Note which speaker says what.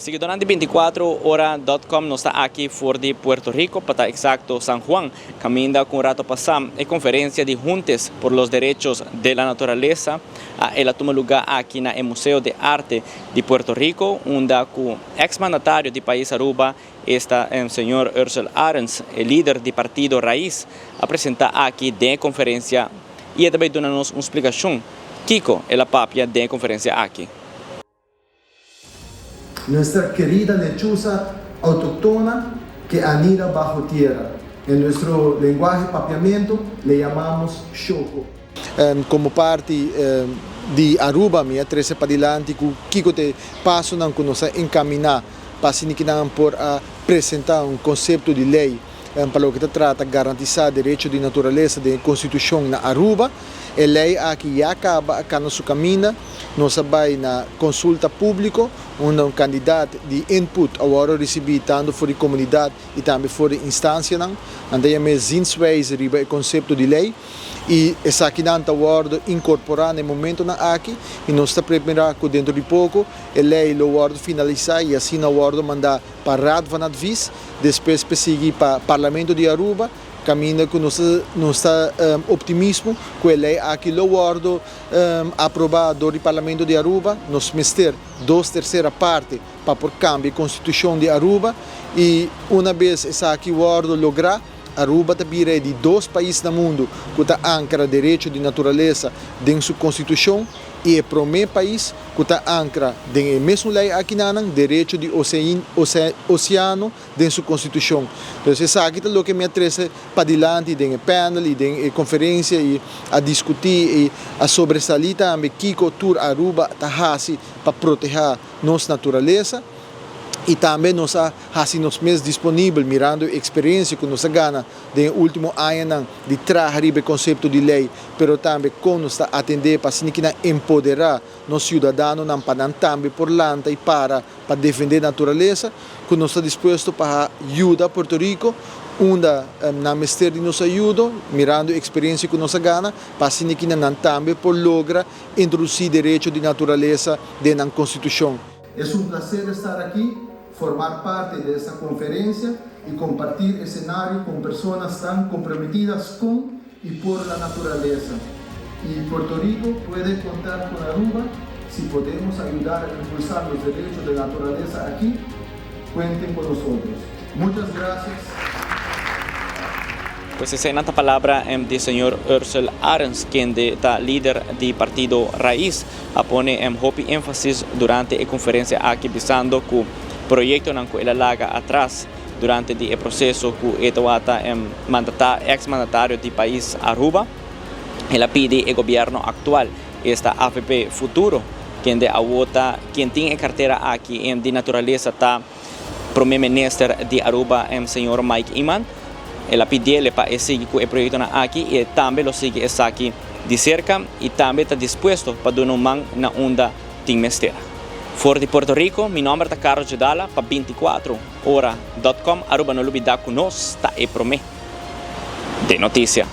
Speaker 1: Siguidónan di 24ora.com, nos ta aki for di Puerto Rico, pa ta eksakto San Juan, kaminda ku un ratu pasá e konferensia di Juntes por los Derechos de la Naturaleza a el a tuma lugá aki na e Museo de Arte di Puerto Rico, unda ku eks-mandatario di pais Aruba, esta señor Ursel Arends, e lider di partido Raiz, a presentá aki den e konferensia i e ta bai duna nos un splikashon kiko el a papia den e konferensia aki.
Speaker 2: Nuestra querida lechuza autóctona que anida bajo tierra. En nuestro lenguaje papiamento le llamamos shoco.
Speaker 3: Como parti di Aruba mi a trece padilanti cu kico ta e pasonan cu nos a encamina pa asina kinan por a presenta un concepto di ley pa loke ta trata garantisa derecho di naturalesa den e constitucion na Aruba. E ley aki ya caba a cana su caminda. Nos a bay na consulta publico unda un cantidad di input a wordo ricibi tanto for di comunidad y tambe for di instancianan. Nan ta yam'e zienswijze riba e concepto di ley y esakinan ta wordo incorpora na e momentonan aki y nos ta prepara cu dentro di poco e ley lo wordo finalisa y asina wordo manda pa Raad van Advies, despues pa sigui pa Parlamento di Aruba, caminda cu nos nos ta optimismo cu e ley aki lo wordo aproba door di Parlamento di Aruba. Nos mester dos tercera parte pa por cambia e Constitucion di Aruba y una bes esaki wordo logra, Aruba ta bira e di dos pais na mundo cu ta ancra derecho di naturalesa den su Constitucion y e prome pais cu ta ancra den e mesun ley akinanan derecho di oceano den su constitucion. Entonces esaki ta loke mi a trece padilanti den e panel y den e conferencia y a discuti y a sobresali tambe kico tur Aruba ta haci pa proteha nos naturalesa y tambe nos a haci nos mes disponibel mirando e experiencia cu nos a gana den e ultimo añanan di traha riba e concepto di ley, pero tambe con nos ta atende pa asina ki nan empodera nos ciudadanonan pa nan tambe por lanta y para pa defende naturalesa, cu nos ta dispuesto pa yuda Puerto Rico unda nan mester di nos ayudo, mirando e experiencia cu nos a gana, pa asina ki nan tambe por logra introduci derecho di naturalesa den nan constitucion.
Speaker 2: Es un placer estar aquí, formar parte de esta conferencia y compartir escenario con personas tan comprometidas con y por la naturaleza. Y Puerto Rico puede contar con Aruba. Si podemos ayudar a impulsar los derechos de la naturaleza aquí, cuenten con nosotros. Muchas gracias.
Speaker 1: Pues esei ta palabra di señor Ursel Arends, kende ta lider di partido Raiz, a pone hopi énfasis durante e konferensia aki, bisando ku proyektonan ku el a laga atras durante e proseso ku e tabata ex-mandatario di pais Aruba. El a pidi e gobièrnu aktual, esta AVP Futuro, kende awor ta ken tin e kartera aki di naturalesa ta promé minister di Aruba, señor Mike Eman. El a pidié pa sigui ku e proyektonan aki i tambe lo sigui esaki di serka i tambe ta dispuesto pa duna un man na unda tin mester. For di Puerto Rico, mi nòmber ta Carlos Jedala pa 24ora.com. Aruba, no lubidá ku nos ta e promé den notisia.